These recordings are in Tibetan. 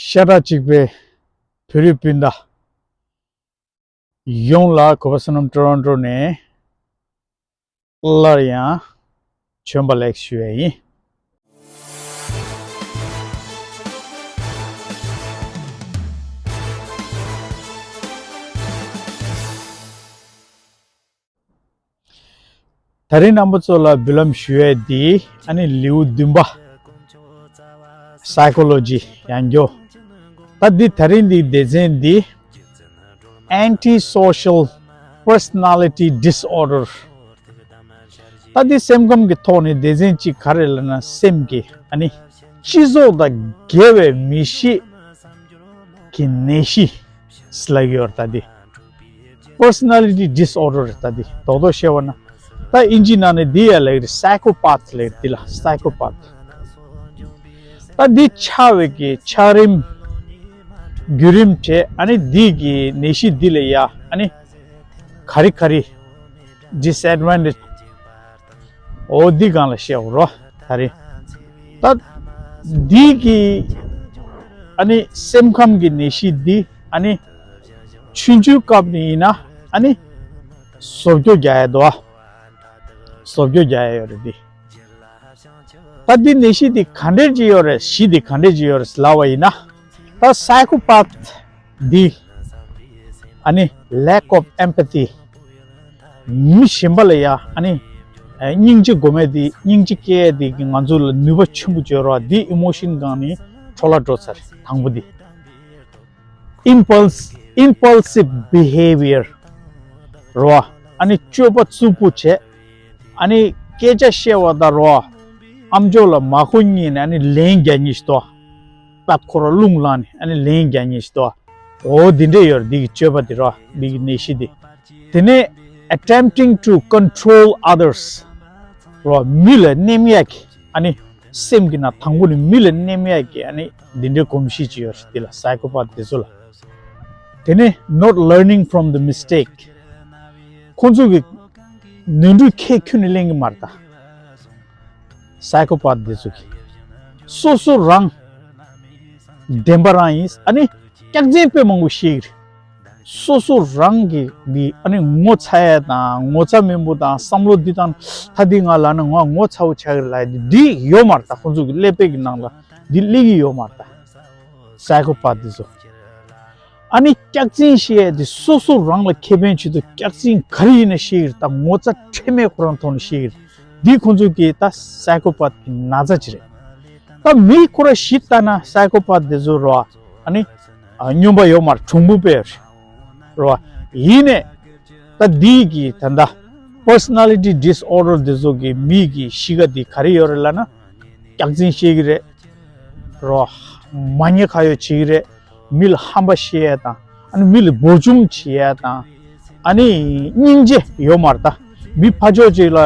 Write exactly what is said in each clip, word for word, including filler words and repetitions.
ཤ་ཁྲག་གཅིག་པའི་བོད་རིགས་སྤུན་ཟླ་ཡོངས་ལ་གུས་པ་བསོད་ནམས་ཊོ་རོན་ཊོ་ནས་སླར་ཡང་བྱོན་པ་ལེགས་ཞུ་ཡ་ཡིན། ད་རིང་རྣམ་པ་ཚོ་ལ་འབུལ་ལམ་ཞུ་ཡས་འདི་ཨ་ནི་ལེའུ་བདུན་པ། Psychology ཡང་སྐྱོ། ད་འདི་ད་རིང་འདི་སྡེ་ཚན་འདི་Antisocial Personality Disorder། ད་འདི་སེམས་ཁམས་ཀྱི་ཐོག་ནས་སྡེ་ཚན་གཅིག་ག་རེ་ལབ་ན་སེམས་ཀྱི་ཨ་ནི་སྤྱི་ཚོགས་དང་འགལ་བའི་མི་གཤིས་ཀྱི་ནད་གཞི་ལབ་ཀྱི་ཡོད་རེད། ད་འདི་Personality Disorder རེད། ད་འདི་རྡོག་རྡོག་བཤད་པ་ན་ད་ཨིན་ཇི་ནང་ནས་འདི་ཡ་ལབ་ཀྱི་རེད། Psychopath ལབ་ཀྱི་རེད། འདི་ལ་Psychopath། ད་འདི་ཆགས་པའི་གི་ཆགས་རིམ་བརྒྱུད་རིམ་བྱས་ཨ་ནི་འདི་གི་ནད་གཞི་འདི་ལ་ཡ་ཨ་ནི་ག་རེ་ག་རེ་disadvantage འོ་འདི་སྒང་ལ་བཤད་འོ་རོ། ད་རེད། ད་འདི་གི་ཨ་ནི་སེམས་ཁམས་ཀྱི་ནད་གཞི་འདི་ཨ་ནི་ཆུང་ཆུང་སྐབས་ནས་ཡིན་ན་ཨ་ནི་བཟོ་བཅོས་རྒྱག་ཡ་འདུག་ཨ། བཟོ་བཅོས་རྒྱག་ཡ་ཡོད་རེད་འདི། ད་འདི་ནད་གཞི་འདི་ག་འདྲས་ཅིག་ཡོད་རེད། གཞི་འདི་ག་འདྲས་ཅིག་ཡོད་རེད་ལབ་པ་ཡིན་ན། ད་Psychopath འདི་ཨ་ནི་lack of empathy མི་གཞན་པ་ལ་ཡ་ཨ་ནི་སྙིང་རྗེ་སྒོམ་ཡ་འདི་སྙིང་རྗེ་སྐྱེ་ཡ་འདི་གི་ང་ཚོ་ལ་ནུས་པ་ཆེན་པོ་ཅིག་ཡོད་རེད་བ། འདི་emotion སྒང་ནས་འཕྲོ་བརླག་འགྲོ་ཚར་དང་པོ་འདི། Impulse Impulsive Behavior རོ། ཨ་ནི་སྤྱོད་པ་རྩུབ་པོ་བྱས། ཨ་ནི་སྐད་ཆ་བཤད་པ་དང་རོ། ཨམ་ཅོག་ལ་མ་གོ་ཉན་ནས་ཨ་ནི་ལན་རྒྱག་ཉེན་ཞིག་འདུག་ད་ཁོ་རང་རླུང་ལངས་ནས་ཨ་ནི་ལན་རྒྱག་ཉེན་ཞིག་འདུག་འོ་འདི་འདྲས་ཡོད་རེད། འདི་གི་སྤྱོད་པ་འདི་རོ། འདི་གི་ནད་གཞི་འདི། དེ་ནས་attempting to control others རོ། མི་ལ་གནོད་ཡག་གི་ཨ་ནི་སེམས་ཀྱི་ནང་དང་པོ་ནས་མི་ལ་གནོད་ཡག་གི་ཨ་ནི་འདི་འདྲའི་གོམས་གཤིས་ཅིག་ཡོད་རེད། འདི་ལ་Psychopath འདི་ཚོ་ལ། དེ་ནས་not learning from the mistake ཁོང་ཚོ་གི་ནོར་འཁྲུལ་ཁས་ཁྱོན་ནས་ལེན་གི་མ་རེད་ད། Psychopath འདི་ཚོ་གི་སོ་སོ་རང་བདེན་པ་རང་ཡིན། ཨ་ནི་སྐྱག་རྫུན་དཔེ་མང་པོ་བཤད་གི་རེད། སོ་སོ་རང་གི་འདི་ཨ་ནི་ངོ་ཚ་ཡ་དང་ངོ་ཚ་མེད་པོ་དང་བསམ་བློ་འདི་དང་ད་འདི་ང་ལབ་ན་ང་ངོ་ཚ་བོ་ཆགས་གི་རེད་ལབ་ཡ་འདི་འདི་ཡོད་མ་རེད་ད། ཁོང་ཚོ་གི་ཀླད་པའི་གི་ནང་ལ་འདི་སླེབས་གི་ཡོད་མ་རེད་ད། Psychopath འདི་ཚོ། ཨ་ནི་སྐྱག་རྫུན་བཤད་ཡ་དེ་སོ་སོ་རང་ལ་ཁེ་ཕན་བྱེད་དུ་སྐྱག་རྫུན་ག་རེ་ཡིན་ན་བཤད་གི་རེད། ད་ངོ་ཚ་ཁྲེལ་མེད་ཁོ་རང་ཐོག་ནས་བཤད་གི་རེད། འདི་ཁོང་ཚོ་གི་ད་Psychopath གི་ན་ཚ་ཅིག་རེད། ད་མི་ཁོ་ར་ཞིབ་ལྟ་ན་Psychopath དེ་ཚོ་རོ། ཨ་ནི་ཨ་སྨྱོན་པ་ཡོད་མ་རེད། གྲུང་པོ་དཔེ་རེད། རོ། ཡིན་ནས་ད་འདི་གི་ད་ད་Personality Disorder དེ་ཚོ་གི་མི་གི་གཤིས་ཀ་འདི་ག་རེ་ཡོད་རེད་ལབ་ན། སྐྱག་རྫུན་བཤད་གི་རེད། རོ། མ་ཉེས་ཁ་གཡོག་བྱེད་ཀྱི་རེད། མི་ལ་ཧམ་པ་བཤད་ཡ་དང་། ཨ་ནི་མི་ལ་འབོར་འཇོམས་བྱེད་ཡ་དང་། ཨ་ནི་སྙིང་རྗེ་ཡོད་མ་རེད་ད། མི་ཕར་ཕྱོགས་གཅིག་ལ་ཨ་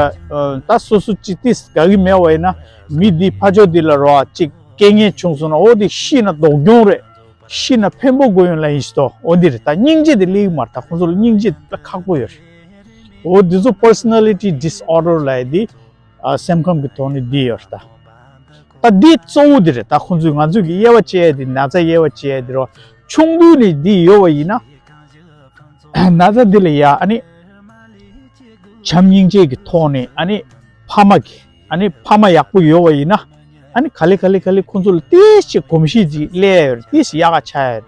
ད་སོ་སོ་གཅིག་ཏིས་དགའ་གི་མེད་པ་ཡིན་ན། མི་འདི་ཕར་ཕྱོགས་འདི་ལ་རོ་གཅིག་རྐྱེན་ངན་བྱུང་སོང་ན། འོ་དེ་ཤི་ན་སྡུག་གྱོང་རེད། ཤི་ན་ཕན་པོ་དགོས་ཡོང་ལ་ཡིན་ཞིག་ཏོ། འོ་འདི་རེད་ད། སྙིང་རྗེ་དེ་སླེབས་ཀྱི་མ་རེད་ད། ཁོང་ཚོ་ལ་སྙིང་རྗེ་དཔེ་ཁག་པོ་ཡོད་རེད། འོ་འདི་ཚོ་Personality Disorder ལབ་ཡ་དེ་ཨ་སེམས་ཁམས་ཀྱི་ཐོག་ནས་འདི་ཡོད་རེད་ད། ད་འདི་གཙོ་བོ་འདི་རེད་ད། ཁོང་ཚོས་ང་ཚོས་ཀྱི་དབྱེ་བ་ཕྱེ་ཡ་འདི། ན་ཚ་དབྱེ་བ་ཕྱེ་ཡ་འདི་རོ། ཆུང་དུས་ནས་འདི་ཡོད་པ་ཡིན་ན། ན་ཚ་འདི་ལ་ཡ་ཨ་ནི་བྱམས་སྙིང་རྗེ་གི་ཐོག་ནས་ཨ་ནི་ཕ་མ་གི་ཨ་ནི་ཕ་མ་ཡག་པོ་ཡོད་པ་ཡིན་ན། ཨ་ནི་ག་ལེ་ག་ལེ་ག་ལེ་ཁོང་ཚོ་ལ་ཏིས་ཅིག་གོམས་གཤིས་ཅིག་སླེབས་ཡོད་རེད། ཏིས་ཡག་ག་ཆགས་ཡོད་རེད།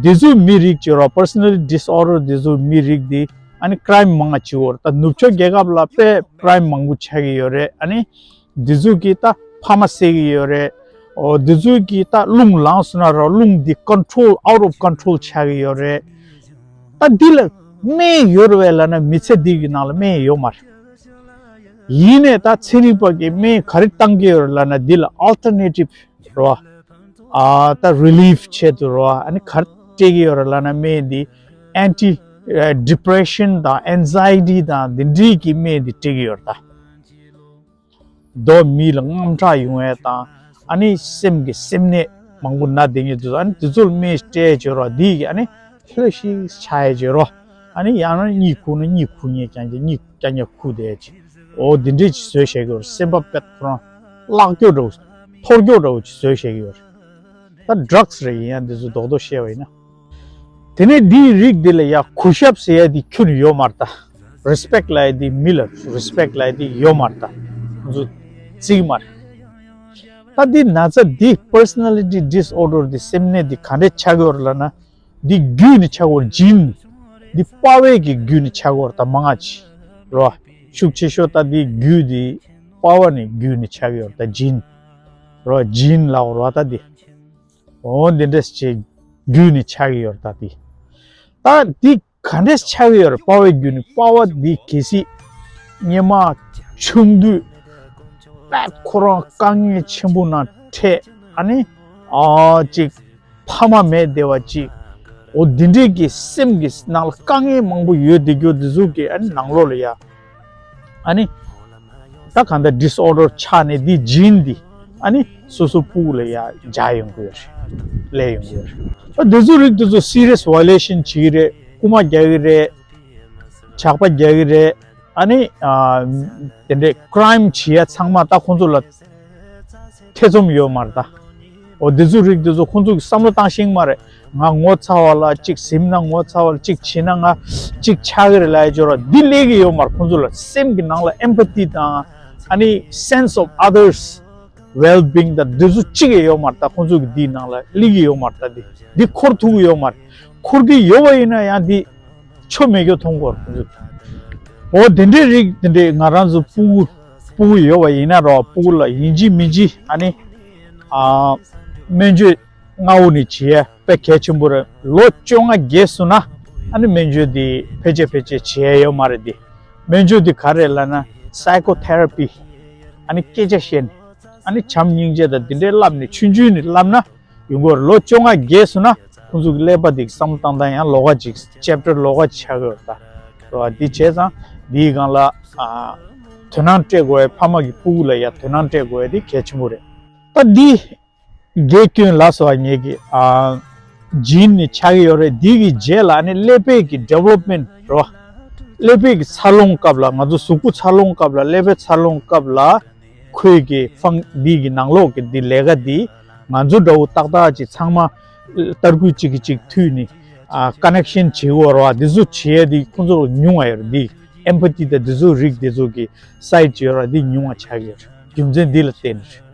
འདི་ཚོ་མི་རིགས་ཅིག་རོ། Personality Disorder འདི་ཚོ་མི་རིགས་འདི་ཨ་ནི་crime མང་ང་བྱེད་ཡོད་རེད། ད་ནུབ་ཕྱོགས་རྒྱལ་ཁབ་ལ་དཔེ་crime མང་པོ་ཆགས་ཀྱི་ཡོད་རེད། ཨ་ནི་འདི་ཚོ་གིས་ད་ཕ་མ་བསད་ཀྱི་ཡོད་རེད། འོ་འདི་ཚོ་གིས་ད་རླུང་ལངས་སོང་ན་རོ། རླུང་འདི་control out of control ཆགས་ཀྱི་ཡོད་རེད། ད་འདི་ལ་སྨན་ཡོད་རེད་པས་ལབ་ན་མི་ཚེ་འདི་གི་ནང་ལ་སྨན་ཡོད་མ་རེད། ཡིན་ནས་ད་ཚན་རིག་པ་གིས་སྨན་ག་རེ་བཏང་གི་ཡོད་རེད་ལབ་ན། འདི་ལ་alternative རོ། ཨ་ད་relief ཆེད་དུ་རོ། ཨ་ནི་ག་རེ་སྤྲད་ཀྱི་ཡོད་རེད་ལབ་ན། སྨན་འདི་anti depression དང་anxiety དང་འདི་འདྲའི་གི་སྨན་འདི་སྤྲད་ཀྱི་ཡོད་རེད་ད། མདོ་མི་ལ་དངངས་སྐྲག་ཡོང་ཡས་དང་། ཨ་ནི་སེམས་ཀྱི་སེམས་ནད་མང་པོ་ན་བསྡད་མཁན་དེ་ཚོ། ཨ་ནི་དེ་ཚོ་ལ་སྨན་སྤྲད་བྱས་རོ། འདི་གི་ཨ་ནི་ལྷོད་ཤིག་ཆགས་ཡས་བྱས་རོ། ཨ་ནི་ཡང་ན་གཉིད་ཁུག་ན་གཉིད་ཁུག་མཁན་རྐྱང་རྐྱང་གཉིད་རྐྱང་རྐྱང་ཁུག་བསྡད་ཡས་ཅིག་འོ་འདི་འདྲས་ཅིག་བཟོས་བཞག་གི་ཡོད་རེད། སེམས་པ་དཔེ་ཁོ་རང་བརླག་སྐྱོ་འདྲ་བོ། འཐོར་སྐྱོ་འདྲ་བོ་ཅིག་བཟོས་བཞག་གི་ཡོད་རེད། ད་ཌག་སི་རེད། ཡིན་ཡང་འདི་ཚོ་རྡོག་རྡོག་བཤད་པ་ཡིན་ན། དེ་ནས་འདིའི་རིགས་འདི་ལ་ཡ་གུས་ཞབས་ཟེར་ཡ་འདི་ཁྱོན་ནས་ཡོད་མ་རེད་ད། རེ་སི་པེག་ལབ་ཡ་འདི་མི་ལ་རེ་སི་པེག་ལབ་ཡ་འདི་ཡོད་མ་རེད་ད། ཁོང་ཚོ་བརྩི་གི་མ་རེད། ད་འདི་ན་ཚ་འདི་པར་སོ་ན་ལི་ཊི་ཌི་སི་ཨོར་ཌར་འདི་སེམས་ནད་འདི་ག་འདྲས་ཆགས་ཀྱི་ཡོད་རེད་ལབ་ན། འདི་རྒྱུད་ནས་ཆགས་ཀྱི་ཡོད་རེད། ཇིན། འདི་པ་ཕའི་གི་རྒྱུད་ནས་ཆགས་ཀྱི་ཡོད་རེད་ད། མང་ང་ཅིག་རོ། ཤུགས་ཆེ་ཤོས་ད་འདི་རྒྱུད་འདི་པ་ཕ་ནས་རྒྱུད་ནས་ཆགས་ཀྱི་ཡོད་རེད་ད། ཇིན་རོ། ཇིན་ལབ་དགོས་རེད་ད་འདི། འོ་འདི་འདྲས་བྱས་རྒྱུད་ནས་ཆགས་ཀྱི་ཡོད་རེད་ད་འདི། ད་འདི་ག་འདྲས་ཆགས་ཀྱི་ཡོད་རེད། པ་ཕའི་རྒྱུད་ནས། པ་ཕ་འདི་གལ་སྲིད་སྔོན་མ་ཆུང་དུས་དཔེ་ཁོ་རང་དཀའ་ངལ་ཆེན་པོ་ནང་འཕྲད། ཨ་ནི་ཨ་ཅིག་ཕ་མ་མེད་བསྡད་པ་ཅིག་འོ་འདི་འདྲས་ཀྱི་སེམས་ཀྱི་ནང་ལ་དཀའ་ངལ་མང་པོ་ཡོད་བསྡད་རྒྱུ་འདི་ཚོ་གི་ཨ་ནི་ནང་ལོགས་ལ་ཡ། ཨ་ནི་ད་གང་ལྟར་ཌི་སི་ཨོར་ཌར་ཆགས་ནས་འདི་ཇིན་འདི་ཨ་ནི་སོ་སོ་ཕྲུ་གུ་ལ་ཡ་འཇགས་ཡོང་གི་ཡོད་རེད། སླེབས་ཡོང་གི་ཡོད་རེད། ཨ་འདི་ཚོ་རིགས་འདི་ཚོ་སི་རི་ཡས་ཝ་ཡོ་ལེ་ཤན་བྱེད་ཀྱི་རེད། རྐུ་མ་རྒྱག་གི་རེད། ཇག་པ་རྒྱག་གི་རེད། ཨ་ནི་ཨ་དེ་འདྲའི་ཀ་རའིམ་བྱེད་ཡ་ཚང་མ་ད་ཁོང་ཚོ་ལ་ཐེ་ཚོམ་ཡོད་མ་རེད་ད། འོ་འདི་ཚོ་རིགས་འདི་ཚོ་ཁོང་ཚོ་གི་བསམ་བློ་བཏང་ཤེས་ཀྱི་མ་རེད། ང་ངོ་ཚ་བ་ལ་གཅིག་ཟིན་ན། ངོ་ཚ་བ་ལ་གཅིག་བྱས་ན་ང་གཅིག་ཆགས་ཀྱི་རེད་ལབ་ཡ་ཅིག་ཡོད་རེད། འདི་སླེབས་ཀྱི་ཡོད་མ་རེད། ཁོང་ཚོ་ལ་སེམས་ཀྱི་ནང་ལ་ཨེམ་པ་ཐི་དང་ཨ་ནི་སེན་སི་ཨོཕ་ཨ་དར་སི་ཝེལ་བིང་དང་འདི་ཚོ་གཅིག་ཡང་ཡོད་མ་རེད་ད། ཁོང་ཚོ་གི་འདིའི་ནང་ལ་སླེབས་ཀྱི་ཡོད་མ་རེད་ད། འདི་འདི་འཁོར་ཐུབ་ཀྱི་ཡོད་མ་རེད། འཁོར་གྱི་ཡོད་པ་ཡིན་ན་ཡང་འདི་ཆོ་མེད་རྒྱུ་མཐོང་གི་ཡོད་རེད། འོ་དེ་འདྲའི་རིགས་དེ་འདྲའི་ང་རང་ཚོ་ཕྲུ་གུ་ཕྲུ་གུ་ཡོད་པ་ཡིན་ན་རོ། ཕྲུ་གུ་ལ་ཡིན་གཅིག་མིན་གཅིག་ཨ་ནི་ཨ་སྨན་བཅོས་སྔ་པོ་ནས་བྱེད་ཡ་དཔེ་གལ་ཆེན་པོ་རེད། ལོ་བཅོ་ལྔ་བརྒལ་སོང་ན་ཨ་ནི་སྨན་བཅོས་དེ་ཕལ་ཆེར་ཕལ་ཆེར་བྱེད་ཡ་ཡོད་མ་རེད་དེ། སྨན་བཅོས་དེ་ག་རེ་ལབ་ན་སའི་ཀོ་ཐེ་ར་པི། ཨ་ནི་སྐད་ཆ་བཤད་ནས་ཨ་ནི་བྱམས་སྙིང་རྗེ་དང་དེ་འདྲའི་བསླབ་ནས་ཆུང་ཆུང་ནས་བསླབ་ན། ཡོང་གི་ཡོད་རེད། ལོ་བཅོ་ལྔ་བརྒལ་སོང་ན་ཁོང་ཚོ་གི་ཀླད་པ་དེ་གི་བསམ་བློ་བཏང་སྟངས་ཡང་ལོགས་ཀ་ཅིག་ཅེབ་ཊར་ལོགས་ཀ་ཅིག་ཆགས་ཀྱི་ཡོད་རེད་ད། རེད་བ། འདི་བྱས་ཙང་འདིའི་སྒང་ལ་ཨ་དོ་སྣང་སྤྲད་དགོས་ཡ། ཕ་མ་གིས་ཕྲུ་གུ་ལ་ཡ་དོ་སྣང་སྤྲད་དགོས་ཡ་འདི་གལ་ཆེན་པོ་རེད། ད་འདི་དགེ་སྐྱོན་ལ་སོགས་པ་ངེད་ཀྱི་ཨ་ཇིན་ནས་ཆགས་ཀྱི་ཡོད་རེད། འདི་གི་རྗེས་ལ་ཨ་ནི་ཀླད་པའི་གི་ཌི་ཝེ་ལོབ་མེན་ཊི་རེད་བ། ཀླད་པའི་གི་འཚར་ལོངས་སྐབས་ལ། ང་ཚོ་གཟུགས་པོ་འཚར་ལོངས་སྐབས་ལ། ཀླད་པའི་འཚར་ལོངས་སྐབས་ལ། ཁོའི་གི་ཕང་འདི་གི་ནང་ལོགས་ཀྱི་འདི་ལས་ཀ་འདི་ང་ཚོ་འདྲ་བོ་ཏག་ཏག་ཅིག་ཚང་མ་ཏར་སྐུད་གཅིག་གིས་གཅིག་མཐུད་ནས་ཨ་ཀ་ནེག་ཤན་བྱེད་དགོས་རེད་བ། འདི་ཚོ་བྱེད་ཡ་འདི་ཁོང་ཚོ་ཉུང་བ་ཡོད་རེད། འདི་ཨེམ་པ་ཐི་དང་འདི་ཚོ་རིགས་འདི་ཚོ་གི་སའིཌ་ཡོད་རེད། འདི་ཉུང་བ་ཆགས་ཀྱི་ཡོད་རེད། རྒྱུ་མཚན་འདི་ལ་བརྟེན་ནས་རེད།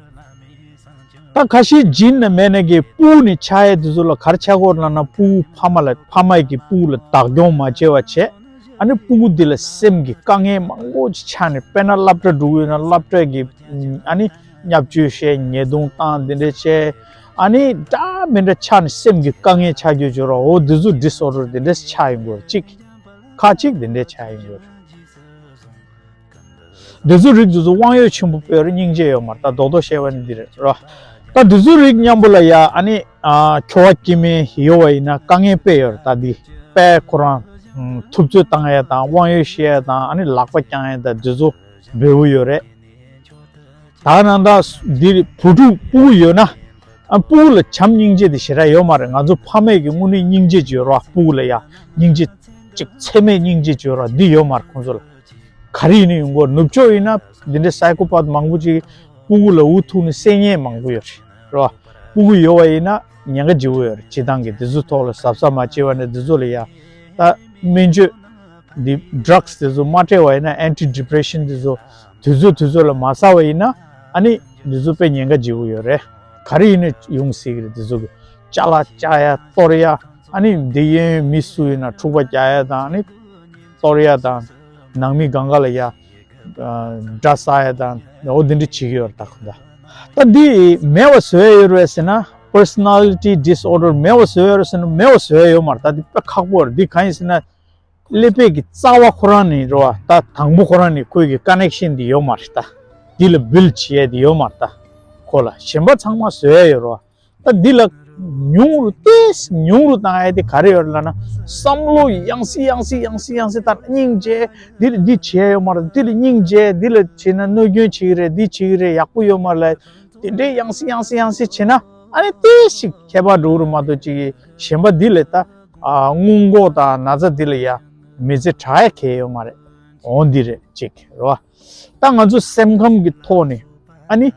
ད་ཁ་ཤས་ཇིན་ནས་མེད་ནས་གི་ཕྲུ་གུ་ནས་ཆགས་ཡ་འདི་ཚོ་ལ་ག་རེ་ཆགས་ཀྱི་ཡོད་རེད་ལབ་ན། ཕྲུ་གུ་ཕ་མ་ལ་ཕ་མ་གིས་ཕྲུ་གུ་ལ་བདག་སྐྱོང་མ་བྱས་པ་བྱས། ཨ་ནི་ཕྲུ་གུ་འདི་ལ་སེམས་ཀྱི་དཀའ་ངལ་མང་པོ་ཅིག་ཆགས་ནས། དཔེར་ན་སློབ་གྲྭ་འགྲོ་གི་ཡོད་ན་སློབ་གྲྭ་གི་ཨ་ནི་བརྙས་བཅོས་བྱས། ཉེས་རྡུང་བཏང་། འདི་འདྲ་བྱས། ཨ་ནི་འདྲ་མི་འདྲ་ཆགས་ནས་སེམས་ཀྱི་དཀའ་ངལ་ཆགས་རྒྱུ་ཅིག་ཡོད་རེད། འོ་འདི་ཚོ་ཌི་སི་ཨོར་ཌར་འདི་འདྲ་ཆགས་ཡོང་གི་ཡོད་རེད། གཅིག་ཁག་ཅིག་འདི་འདྲ་ཆགས་ཡོང་གི་ཡོད་རེད། འདི་ཚོ་རིགས་འདི་ཚོ་དབང་ཡོད་ཆེན་པོ་དཔེ་རུ་སྙིང་རྗེ་ཡོད་མ་རེད། ད་རྡོག་རྡོག་བཤད་པ་ནི་འདི་རེད་རོ། ད་འདི་ཚོ་རིགས་མཉམ་པོ་ལ་ཡ་ཨ་ནི་ཨ་ཁྱོ་ག་སྐྱེ་དམན་ཡོད་པ་ཡིན་ན་དཀའ་ངལ་དཔེ་ཡོད་རེད། ད་འདི་དཔེ་ཁོ་རང་ཨ་ཐུབ་ཚོད་བཏང་ཡ་དང་། དབང་ཡོད་བཤད་ཡ་དང་། ཨ་ནི་ལག་པ་བརྐྱང་ཡ་དང་། འདི་ཚོ་འབེལ་པོ་ཡོད་རེད། ད་ནང་ད་འདི་བུ་ཕྲུག་ཕྲུ་གུ་ཡོད་ན། ཨ་ཕྲུ་གུ་ལ་བྱམས་སྙིང་རྗེ་དེ་ཞེ་དྲག་ཡོད་མ་རེད། ང་ཚོ་ཕ་མས་ཀྱི་དངོས་གནས་སྙིང་རྗེ་ཅིག་ཡོད་རེད་བ། ཕྲུ་གུ་ལ་ཡ་སྙིང་རྗེ་ཅིག་ཚད་མེད་སྙིང་རྗེ་ཅིག་ཡོད་རེད་བ། འདི་ཡོད་མ་རེད་ཁོང་ཚོ་ལ། ག་རེ་ཡིན་ནའི་ཡོང་གི་ཡོད་རེད། ནུབ་ཕྱོགས་ཡིན་ན་འདི་འདྲའི་སའི་ཀོ་པཱཐ་མང་པོ་ཅིག་ཕྲུ་གུ་ལ་འུ་ཐུག་ནས་བསད་མཁན་མང་པོ་ཡོད་རེད། རེད་བ། ཕྲུ་གུ་ཡོད་པ་ཡིན་ན་ཉེན་ཁ་ལྗིད་པོ་ཡོད་རེད། སྤྱིར་བཏང་གི་འདི་ཚོ་ཐོག་ལ་གཟབ་གཟབ་མ་བྱས་པ་ནས་འདི་ཚོ་ལ་ཡ་ད་སྨན་བཅོས་འདི་ཌག་སི་འདི་ཚོ་མ་སྤྲད་པ་ཡིན་ན། ཨན་ཊི་ཌི་པི་རེ་ཤན་འདི་ཚོ་དུས་ཚོད་དུས་ཚོད་ལ་མ་ཟ་བ་ཡིན་ན། ཨ་ནི་འདི་ཚོ་དཔེ་ཉེན་ཁ་ལྗིད་པོ་ཡོད་རེད། ག་རེ་ཡིན་ནའི་ཡོང་སྲིད་ཀྱི་རེད། འདི་ཚོ་གི་ཅ་ལག་བཅག་ཡ་གཏོར་ཡ། ཨ་ནི་འདི་གཡས་གཡོན་མི་སུ་ཡིན་ན་འཁྲུག་པ་རྒྱག་ཡ་དང་། ཨ་ནི་གཏོར་ཡ་དང་། ནང་མི་སྒང་ག་ལ་ཡ་ཨ་དགྲ་ཟ་ཡ་དང་། འོ་འདི་འདྲ་བྱེད་ཀྱི་ཡོད་རེད་ད་ཁོ་ད། ད་འདི་མེད་པ་བཟོ་ཡ་ཡོད་རེད་ཟེར་ན། པར་སོ་ན་ལི་ཊི་ཌི་སི་ཨོར་ཌར་མེད་པ་བཟོ་ཡ་ཡོད་རེད་ཟེར་ན་མེད་པ་བཟོ་ཡ་ཡོད་མ་རེད། ད་འདི་དཔེ་ཁག་པོ་རེད། འདི་གང་ཡིན་ཟེར་ན། ཀླད་པའི་གི་རྩ་བ་ཁོ་རང་ནས་རེད་བ། ད་དང་པོ་ཁོ་རང་ནས་ཁོའི་གི་ཀ་ནེག་ཤན་འདི་ཡོད་མ་རེད་ད། འདི་ལ་བིལ་ཌི་བྱེད་ཡ་འདི་ཡོད་མ་རེད་ད། ཁོ་ལ་གཞན་པ་ཚང་མ་བཟོ་ཡ་ཡོད་རེད་བ། ད་འདི་ལ་ཉུང་རུ་ཏོག་ཙམ་ཉུང་རུ་བཏང་ཡ་དེ་ག་རེ་ཡོད་རེད་ལབ་ན། བསམ་བློ་ཡང་སེ་ཡང་སེ་ཡང་སེ་ཡང་སེ་ད་སྙིང་རྗེ། འདི་ལ་འདི་བྱེད་ཡ་ཡོད་མ་རེད། འདི་ལ་སྙིང་རྗེ། འདི་ལ་བྱས་ན་གནོད་སྐྱོན་བྱེད་ཀྱི་རེད། འདི་བྱེད་ཀྱི་རེད། ཡག་པོ་ཡོད་མ་རེད་ལབ། དེ་འདྲའི་ཡང་སེ་ཡང་སེ་ཡང་སེ་བྱས་ན་ཨ་ནི་ཏོག་ཙམ་ཁྱད་པར་འགྲོ་གི་རེད་མ་གཏོགས་ཅིག་གཞན་པ་འདི་ལ་ད་ཨ་སྔོན་འགོག་དང་ན་ཚ་འདི་ལ་ཡ་མི་ཚེ་དྲག་ཡ་གང་ཡང་ཡོད་མ་རེད། འོ་འདི་རེད་ཅིག་རེད་བ། ད་ང་ཚོ་སེམས་ཁམས་ཀྱི་ཐོག་ནས་ཨ་ནི་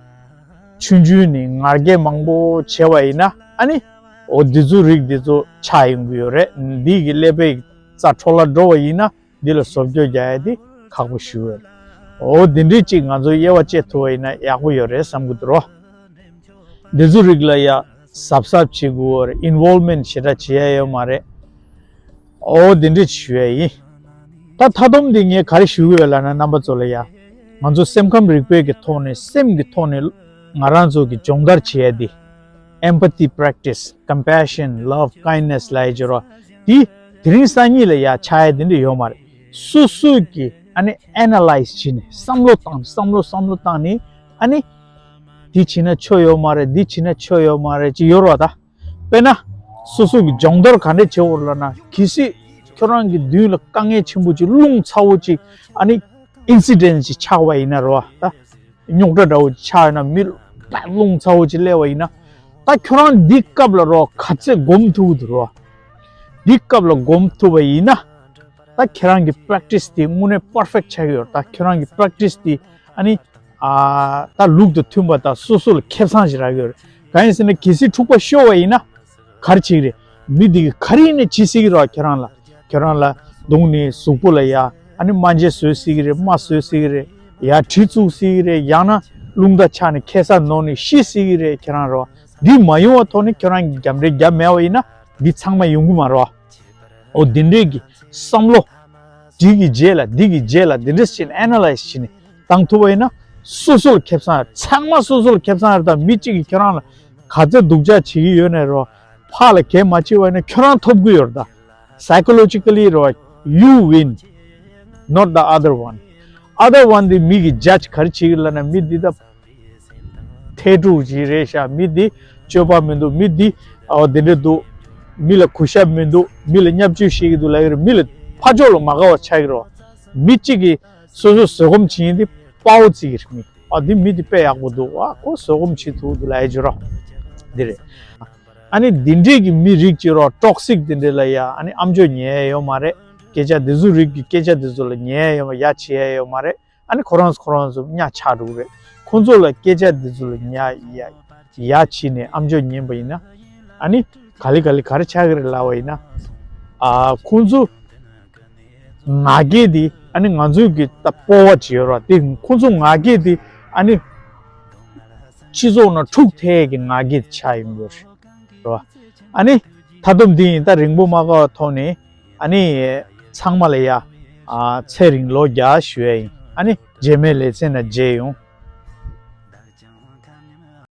ཆུང་ཆུང་ནས་ང་རྒྱལ་མང་པོ་བྱས་པ་ཡིན་ན། ཨ་ནི་འོ་འདི་ཚོ་རིགས་འདི་ཚོ་ཆགས་ཡོང་གི་ཡོད་རེད། འདི་གི་ཀླད་པའི་རྩ་འཕྲོ་བརླག་འགྲོ་བ་ཡིན་ན་འདི་ལ་བཟོ་བཅོས་རྒྱག་ཡ་དེ་ཁག་པོ་ཞེ་པོ་ཡོད་རེད། འོ་འདི་འདྲའི་ཅིག་ང་ཚོ་དབྱེ་བ་དཔྱད་ཐུབ་པ་ཡིན་ན་ཡག་པོ་ཡོད་རེད་བསམ་གི་འདུག་རོ། འདི་ཚོ་རིགས་ལ་ཡ་གཟབ་གཟབ་བྱེད་དགོས་རེད། ཨིན་ཝོལ་མེན་ཊི་ཞེ་དྲག་བྱེད་ཡ་ཡོད་མ་རེད། འོ་འདི་འདྲ་ཞུ་ཡ་ཡིན། ད་མཐའ་སྡོམ་འདི་ངས་ག་རེ་ཞུ་གི་ཡོད་ལབ་ན། རྣམ་པ་ཚོ་ལ་ཡ། ང་ཚོ་སེམས་ཁམས་རིག་པའི་གི་ཐོག་ནས་སེམས་ཀྱི་ཐོག་ནས་ང་རང་ཚོ་གི་སྦྱོང་བརྡར་བྱེད་ཡ་འདི། empathy practice, compassion, love, kindness ལབ་ཡ་ཅིག་ཡོད་རེད། འདི་དེ་རིང་སང་ཉིན་ལ་ཡ་ཆགས་ཡ་དེ་འདྲ་ཡོད་མ་རེད། སོ་སོ་གི་ཨ་ནི་ཨེ་ན་ལའི་ཛི་བྱས་ནས་བསམ་བློ་བཏང་ནས་བསམ་བློ་བསམ་བློ་བཏང་ནས་ཨ་ནི། འདི་བྱས་ན་ཆོ་ཡོད་མ་རེད། འདི་བྱས་ན་ཆོ་ཡོད་མ་རེད་ཅིག་ཡོད་རེད་པ། ད་དཔེར་ན། སོ་སོ་གི་སྦྱོང་བརྡར་ག་འདྲ་བྱེད་དགོས་ལབ་ན། གལ་སྲིད་ཁྱོད་རང་གི་མདུན་ལ་དཀའ་ངལ་ཆེན་པོ་ཅིག་རླུང་ཚ་བོ་ཅིག་ཨ་ནི་ཨིན་སི་ཌེན་ཊི་ཅིག་ཆགས་པ་ཡིན་ན་རེད་པ། ད་རྙོག་དྲ་འདྲ་བོ་ཅིག་ཆགས་ཡོད་ན། མི་ལ་རླུང་ཚ་བོ་ཅིག་སླེབས་པ་ཡིན་ན། ད་ཁྱོད་རང་འདི་སྐབས་ལ་རོ་ག་ཚད་སྒོམ་ཐུབ་ཀྱི་འདུག་རོ། འདི་སྐབས་ལ་སྒོམ་ཐུབ་པ་ཡིན་ན། ད་ཁྱེད་རང་གི་པེ་རེག་ཊི་སི་དེ་དངོས་གནས་པར་ཕེག་ཊི་ཆགས་ཀྱི་ཡོད་རེད། ད་ཁྱེད་རང་གི་པེ་རེག་ཊི་སི་དེ་ཨ་ནི། ཨ། ད་ལུགས་དང་མཐུན་པ་དང་སོ་སོ་ལ་ཁེ་བཟང་ཞིག་རག་གི་ཡོད་རེད། གང་ཡིན་ཟེར་ན་གལ་སྲིད་འཁྲུག་པ་ཤོར་བ་ཡིན་ན་ག་རེ་བྱེད་ཀྱི་རེད། མི་དེ་གིས་ག་རེ་ཡིན་ནའི་བྱེད་སྲིད་ཀྱི་རེད་པ། ཁྱེད་རང་ལ། ཁྱེད་རང་ལ་རྡུང་ནས་གཟུགས་པོ་ལ་ཡ་ཨ་ནི་རྨ་བྱས་བཟོས་སྲིད་ཀྱི་རེད། རྨ་བཟོས་སྲིད་ཀྱི་རེད། ཡ་གྲི་བཙུགས་སྲིད་ཀྱི་རེད། ཡང་ན་རླུང་རྟ་ཆག་ནས་ཁེ་ས་ནོར་ནས་ཤི་སྲིད་ཀྱི་རེད། ཁྱེད་རང་རེད་པ། འདི་མ་ཡོང་བ་ཐོག་ནས་ཁྱེད་རང་གིས་རྒྱབ་འདྲེ་རྒྱབ་མེད་པ་ཡིན་ན་འདི་ཚང་མ་ཡོང་གི་མ་རེད་པ། འོ་འདི་འདྲས་ཀྱི་བསམ་བློ། འདི་གི་རྗེས་ལ་འདི་གི་རྗེས་ལ་འདི་འདྲས་བྱས་ནས་ཨེ་ན་ལའི་ཛི་བྱས་ནས་བཏང་ཐུབ་པ་ཡིན་ན་སོ་སོ་ལ་ཁེ་བཟང་རེད། ཚང་མ་སོ་སོ་ལ་ཁེ་བཟང་རེད། ད་མི་གཅིག་གིས་ཁྱོད་རང་ལ་ག་ཚོད་སྡུག་ཅག་བྱེད་ཀྱི་ཡོད་ནའི་རོ། ཕར་ལ་གས་མ་བྱས་པ་ཡིན་ན་ཁྱོད་རང་ཐོབ་ཀྱི་ཡོད་རེད། ད་psychologically རོ། You win, not the other one. Other one དེ་མི་གིས་ཇ་ཇི་ག་རེ་བྱེད་ཀྱི་ལབ་ན། མི་འདི་ད་ཐལ་འགྲོ་ཅིག་རེད་ཤག་མི་འདི་སྤྱོད་པ་མི་འདུག་མི་འདི་ཨོ་དེ་འདྲ་འདུག་མི་ལ་གུས་ཞབས་མི་འདུག་མི་ལ་བརྙས་བཅོས་བྱེད་ཀྱི་འདུག་ལབ་ཀྱི་རེད། མི་ལ་ཕར་ཕྱོགས་ལ་མ་དགའ་བ་ཆགས་ཀྱི་རེད། མི་གཅིག་གིས་སོ་སོ་བཟོད་སྒོམ་བྱེད་མཁན་དེ་དཔའ་བོ་བརྩི་གི་རེད། མི་ཨ་འདི་མི་འདི་དཔེ་ཡག་པོ་འདུག་ཨ་ཁོ་བཟོད་སྒོམ་བྱེད་ཐུབ་འདུག་ལབ་ཡ་ཅིག་རེད། འདི་རེད། ཨ་ནི་འདི་འདྲས་ཀྱི་མི་རིགས་ཅིག་རོ། ཊོག་སིག་འདི་འདྲས་ལ་ཡ་ཨ་ནི་ཨམ་ཅོག་ཉན་ཡ་ཡོད་མ་རེད། སྐད་ཆ་འདི་ཚོ་རིགས་ཀྱི་སྐད་ཆ་འདི་ཚོ་ལ་ཉན་ཡ་ཡོད་མ། ཡ་བྱེད་ཡ་ཡོད་མ་རེད། ཨ་ནི་ཁོ་རང་ཁོ་རང་ཚོ་གཉའ་ཆག་འགྲོ་གི་རེད། ཁོ་ཚོ་ལ་སྐད་ཆ་འདི་ཚོ་ལ་ཉ་ཡ་ཡ་བྱས་ནས་ཨམ་ཅོག་ཉན་པ་ཡིན་ན། ཨ་ནི་ག་ལེ་ག་ལེ་ག་རེ་ཆགས་ཀྱི་རེད་ལབ་པ་ཡིན་ན། ཨ་ཁོ་ཚོ་ང་རྒྱལ་དེ་ཨ་ནི་ང་ཚོའི་གི་ད་སྤོབས་པ་ཅིག་ཡོད་རེད་པ། དེ་ཁོ་ཚོ་ང་རྒྱལ་དེ་ཨ་ནི་སྤྱི་ཚོགས་ནང་འཁྲུག་ཐེབས་ཀྱི་ང་རྒྱལ་ཆགས་ཡོང་གི་རེད། རེད་པ། ཨ་ནི་མཐའ་སྡོམ་འདི་ཡིན། ད་རིང་པོ་མ་འགོར་བ་ཐོག་ནས་ཨ་ནི་ཚང་མ་ལ་ཡ་ཨ་ཚེ་རིང་ལོ་བརྒྱ་ཞུ་ཡ་ཡིན། ཨ་ནི་རྗེས་མའི་ལེ་ཚན་ནང་མཇལ་ཡོང་།